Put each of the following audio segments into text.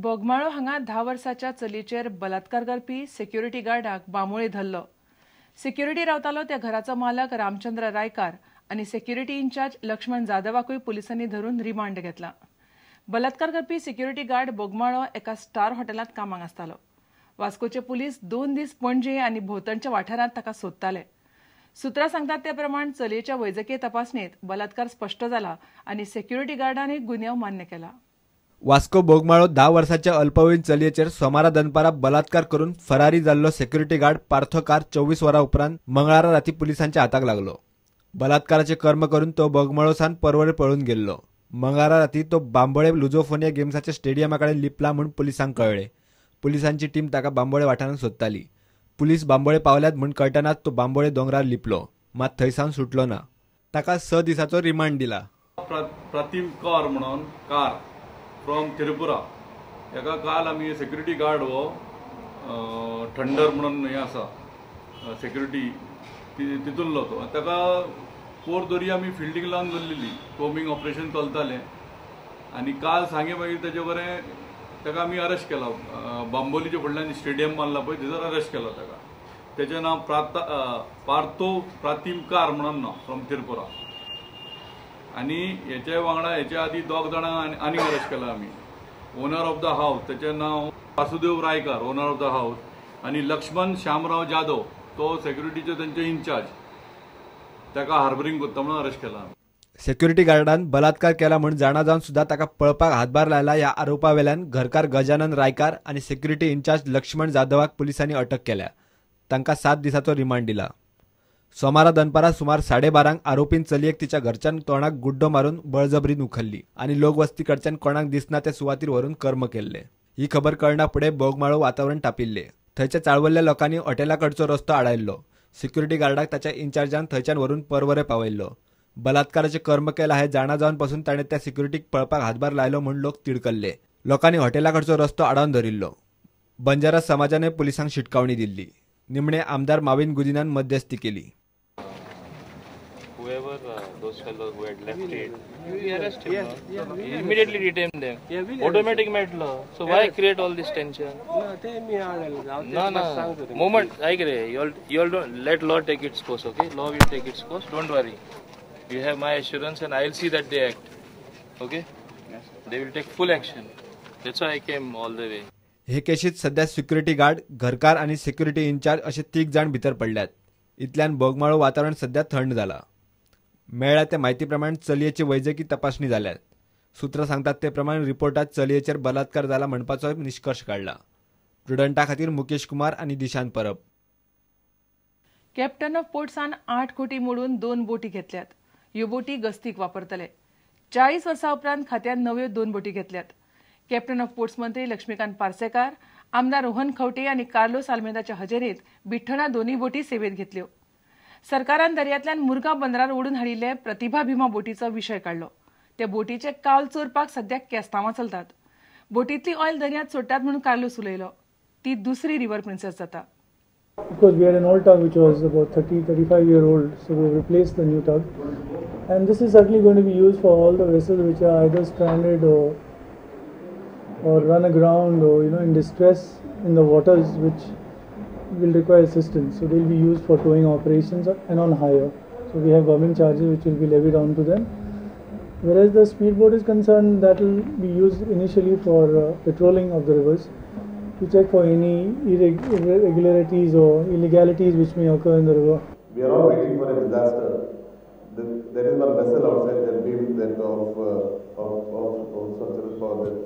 बोगमाळो हांगा 10 वर्साच्या चलयेचेर बलात्कार करपी सेक्युरिटी गार्डाक बांबोळे धरलो. सेक्युरिटी रावतालो त्या घराचो मालक रामचंद्र रायकार आनी सेक्युरिटी इन्चार्ज लक्ष्मण जाधवाकूय पुलिसांनी धरून रिमांड घेतला. बलात्कार करपी सेक्युरिटी गार्ड बोगमाळो एका स्टार हॉटेलांत कामाक आसतालो. वास्कोचे पुलीस 2 दीस पणजे आनी भोंवतणच्या वाठारांत ताका सोदताले. सूत्रां सांगतात ते प्रमाण चलयेच्या वैजकीय तपासणेत बलात्कार स्पश्ट जाला आनी सेक्युरिटी गार्डान गुन्यांव मान्य केला. वास्को बोगमाळो 10 वर्साच्या अल्पवयीन चलयेचेर सोमारा दनपारा बलात्कार करून फरारी जाल्लो सेक्युरिटी गार्ड पार्थोकार 24 वरां उपरांत मंगळारा राती पुलिसांच्या हाताक लागलो. बलात्काराचे कर्म करून तो बोगमाळो सावन परवरे पळून गेल्लो. मंगळारा राती तो बांबोळे लुजोफोनिया गेम्साच्या स्टेडियमा कडेन लिपला म्हूण पुलिसांक कळ्ळें. पुलिसांची टीम ताका बांबोळे वाठारांत सोदताली. पुलीस बांबोळे पावल्यात म्हूण कळटनाच तो बांबोळे दोंगरार लिपलो, मात थंयसावन सुटलो ना. ताका 6 दिसाचो रिमांड दिला. प्रतिम कौर म्हणून कार फ्रॉम त्रिपुरा हेका काल आमी सेक्युरिटी गार्ड हो थंडर म्हणून हें आसा सेक्युरिटी तितूनलो तो ताका पोर दोरी आमी फिल्डींग लावन दवरलेली. कोमिंग ऑपरेशन चलतालें आनी काल सांगे मागीर तेजे बरें ताका आमी अरेस्ट केला. बांबोलीच्या फुडल्यान स्टेडियम बांदला पळय थंयसर अरेस्ट केलो ताका. तेचें नांव पार्थो प्रातिमकार म्हणून नांव फ्रॉम त्रिपुरा. आनी हेच्या वांगडा हेच्या आदी 2 जाणांक आनीक अरेस्ट केला आमी. ओनर ऑफ the house तेचें नांव Vasudev Raikar owner of the house आनी लक्ष्मण श्यामराव जाधव तो सेक्युरिटीचो तेंचे इन्चार्ज ताका हार्बरींग करता म्हणून अरेस्ट केला. सेक्युरिटी गार्डान बलात्कार केला म्हूण जाणा जावन सुद्धा ताका पळपाक हातभार लायला ह्या आरोपा वेल्यान घरकार गजानन रायकार आनी सेक्युरिटी इन्चार्ज लक्ष्मण जाधवाक पुलिसांनी अटक केल्या. तांकां 7 दिसाचो रिमांड दिला. सोमारा दनपारा सुमार 12:30 आरोपीन चलयेक तिच्या घरच्यान तोंडाक गुड्डो मारून बळजबरीन उखल्ली आनी लोकवस्ती कडच्यान कोणाक दिसना त्या सुवातीर व्हरून कर्म केल्ले. ही खबर कळना फुडें बोगमाळो वातावरण तापिल्ले. थंयच्या चाळवल्ल्या लोकांनी हॉटेला कडचो रस्तो आडायल्लो. सिक्युरिटी गार्डाक ताच्या इन्चार्जान थंयच्यान व्हरून परवरे पावयल्लो. बलात्काराचे कर्म केला हे जाणा जावन पासून ताणें त्या सिक्युरिटीक पळपाक हातभार लायलो म्हूण लोक तिडकल्ले. लोकांनी हॉटेला कडचो रस्तो आडावन धरिल्लो. बंजारा समाजाने पुलिसांक शिटकावणी दिल्ली. निमणे आमदार माविन गुदिनान मध्यस्थी केली. Whoever those fellows who had left it, you arrest him. Yes, no? Yeah, immediately detain them. Yeah, automatic matter. So why create all this tension? No, no. Moment, I agree. You all don't let law take its course. Okay, law will take its course. Don't worry. You have my assurance, and I'll see that they act. Okay, yes. They will take full action. That's why I came all the way. हे केशीत सध्या security guard, घरकार आनी security in-charge अशे 3 जाण भितर पडल्यात. इतल्यान बोगमाळो वातावरण सध्या थंड जाला. मेळ्ळ्या त्या म्हायती प्रमाण चलयेची वैजकी तपासणी जाल्यात. सूत्रां सांगतात ते प्रमाण रिपोर्टात चलयेचेर बलात्कार जाला म्हणपाचो निश्कर्श काडला. प्रुडंटा खातीर मुकेश कुमार आनी दिशान परब. कॅप्टन ऑफ पोर्ट्सान 8 कोटी मोडून 2 बोटी घेतल्यात. ह्यो बोटी गस्तीक वापरतले. 40 वर्सां उपरांत खात्यान नव्यो 2 बोटी घेतल्यात. कॅप्टन ऑफ पोर्ट्स मंत्री लक्ष्मीकांत पार्सेकार, आमदार रोहन खंवटे आनी कार्लोस आल्मेदाच्या हजेरीत बिठ्ठणा 2 बोटी सेवेत घेतल्यो. सरकारान दर्यांतल्यान मुरगांव बंदरार ओडून हाडिल्ले प्रतिभा भीमा बोटीचो विशय काडलो. त्या बोटीचे कावल चोरपाक सद्याक केस्तांवां चलतात. बोटींतली ऑयल दर्यांत सोडटात म्हणून कार्लोस उलयलो. ती दुसरी रिव्हर प्रिन्सेस जाता. Because we had an old tug which was about 30-35 year old, so we replaced the new tug, and this is certainly going to be used for all the vessels which are either stranded or run aground or in distress in the waters, which will require assistance. So they will be used for towing operations and on hire. So we have government charges which will be levied onto them. Whereas the speedboat is concerned, that will be used initially for patrolling of the rivers to check for any irregularities or illegalities which may occur in the river. We are all waiting for a disaster. There is one vessel outside that beam that of power that,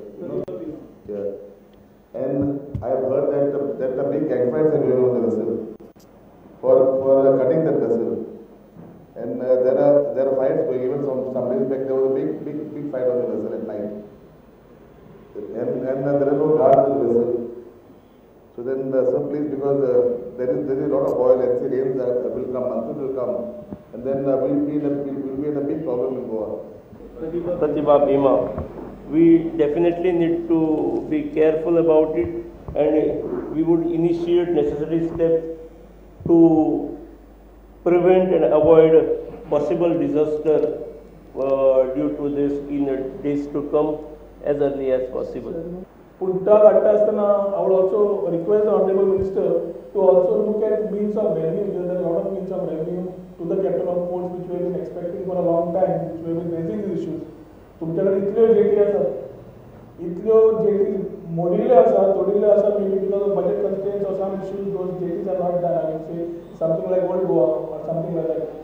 yeah. And I have heard that the big gang fights are going on the vessel for cutting that vessel. And there are fights going. Even some days back there was a big fight on the vessel at night. And there are no guards in the vessel. So then so please, because there is a lot of oil and sea rains that will come, monsoon will come, and then we'll be in a big problem in Goa. Pratibha Bhima, we definitely need to be careful about it, and we would initiate necessary steps to prevent and avoid possible disaster due to this in the days to come as early as possible. पूण tug हाडटा आसतना I would also request the honourable minister to also look at means of revenue, because there are lot of means of revenue to the captain of ports which we have been expecting for a long time, which we have been raising these issues. तुमच्या कडेन इतल्यो jetty आसात, इतल्यो jetty मोडिल्ल्यो आसा, तोडिल्ल्यो आसा, maybe because of budget constraints or some issues those jetties are not done. I mean say something like Old Goa or something like that.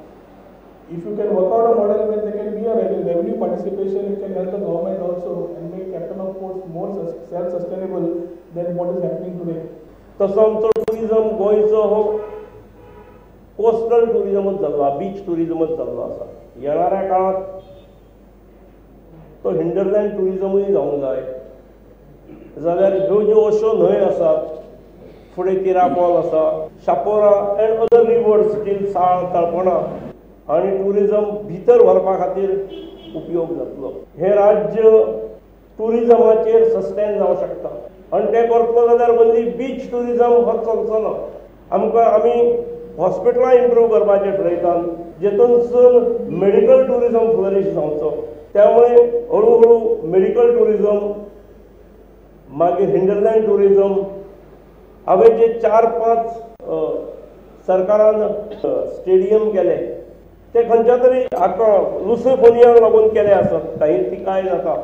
If you can work out a model where there can be a revenue participation, it can help the government also and make captain of ports more self-sustainable than what is happening today. तसो आमचो tourism गोंयचो हो coastal टुरिजमच जाल्लो, beach टुरिजमच जाल्लो आसा. येणाऱ्या काळांत तो हिंडरलँड टुरिजमूय जावंक जाय. जाल्यार ह्यो ज्यो अश्यो न्हंय आसात, फुडें तिरापोल आसा, Chapora and other rivers still Sal, Talpona आनी टुरिजम भितर व्हरपा खातीर उपयोग जातलो. हें राज्य टुरिजमाचेर सस्टेन जावंक शकता आनी तें करतलो जाल्यार ओन्ली बीच टुरिजम हो चलचो ना. आमकां आमी हॉस्पिटलां इम्प्रूव करपाचें ठरयतात, जेतूनसून मेडिकल टुरिजम फ्लरीश जावचो. त्यामुळे हळूहळू मेडिकल टुरिजम, मागीर हिंडरलँड टुरिजम, हांवें जे 4-5 सरकारान स्टेडियम केले ते खंयच्या तरी हाका लुसोफोनियाक लागून केले आसत, काही ती काय जाता,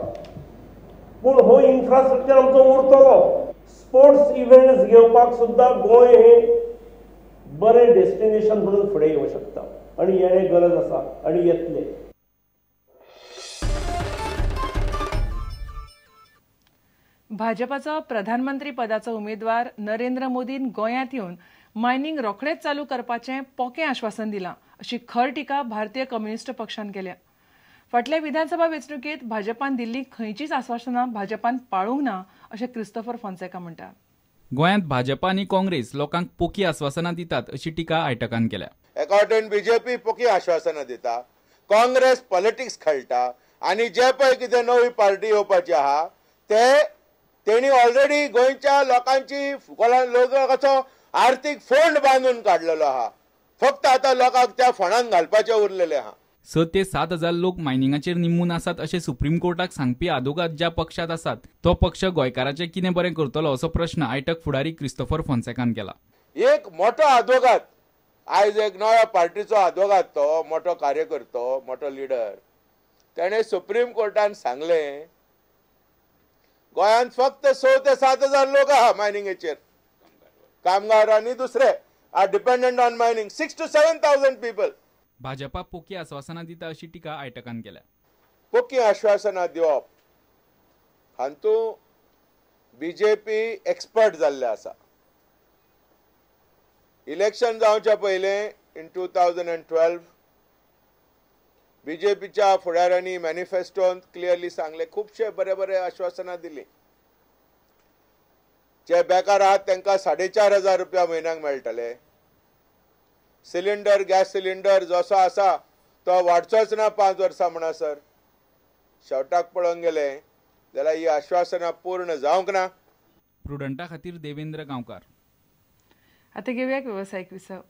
पूण हो इन्फ्रास्ट्रक्चर आमचो उरतलो. स्पोर्ट्स इव्हेंट्स घेवपाक सुद्दां गोंय हें बरें डेस्टिनेशन म्हणून फुडें येवंक शकता आनी येणे गरज आसा आनी येतले. भाजपाचो प्रधानमंत्री पदाचो उमेदवार नरेंद्र मोदीन गोंयांत येवन मायनिंग रोखडेच चालू करपाचें पोकें आश्वासन दिलां अशी खर टिका भारतीय कम्युनिस्ट पक्षान केल्या. फाटल्या विधानसभा वेंचणुकेंत भाजपान दिल्ली खंयचीच आश्वासनां भाजपान पाळूंक ना अशें क्रिस्तोफर फोन्सेका म्हणटा. गोंयांत भाजपा आनी काँग्रेस लोकांक पोकी आश्वासनां दितात अशी टिका आयटकान केल्या. एका वटेन बीजेपी पोकी आश्वासनां दिता, काँग्रेस पॉलिटिक्स खेळटा आनी जे पळय कितें नवी पार्टी येवपाची आहा ते तेणी ऑलरेडी गोंयच्या लोकांची लोकांचो आर्थीक फोंड बांदून काडलेलो आहा. फक्त आतां लोकांक त्या फोंडान घालपाचें उरलेलें आहा. 6 ते 7 हजार लोक मायनिंगाचेर निंबून आसात अशें सुप्रीम कोर्टाक सांगपी आदोगाद ज्या पक्षात आसात तो पक्ष गोंयकाराचें कितें बरें करतलो असो प्रश्न आयटक फुडारी क्रिस्तोफर फोन्सेकान केला. एक मोठो आदोगाद आयज एक नव्या पार्टीचो आदोगाद, तो मोठो कार्यकर्तो, मोठो लिडर, तेणें सुप्रीम कोर्टान सांगलें गोंयांत फक्त 6 ते 7 हजार लोक आहा मायनिंगेचेर, कामगार आनी दुसरे are dependent on mining, 6 to 7 thousand people. Bhajpa poke आश्वासनां दिता अशी टिका आयटकान केल्या. पोकी आश्वासनां दिवप हातूंत बीजेपी एक्सपर्ट जाल्ले आसा. इलेक्शन जावच्या पयलें इन 2012 बीजेपीच्या फुडाऱ्यांनी मॅनिफेस्टोंत क्लियरली सांगलें, खुबशे बरे बरे आश्वासनां दिलीं. जे बेकार आहात तांकां 4,500 रुपया म्हयन्याक मेळटले, सिलिंडर गॅस सिलिंडर जसो आसा तो वाडचोच ना 5 वर्सां म्हणसर. शेवटाक पळोवंक गेले जाल्यार ही आश्वासनां पूर्ण जावंक ना. प्रुडंटा खातीर देवेंद्र गांवकार. आतां घेवया वेवसायीक विसव.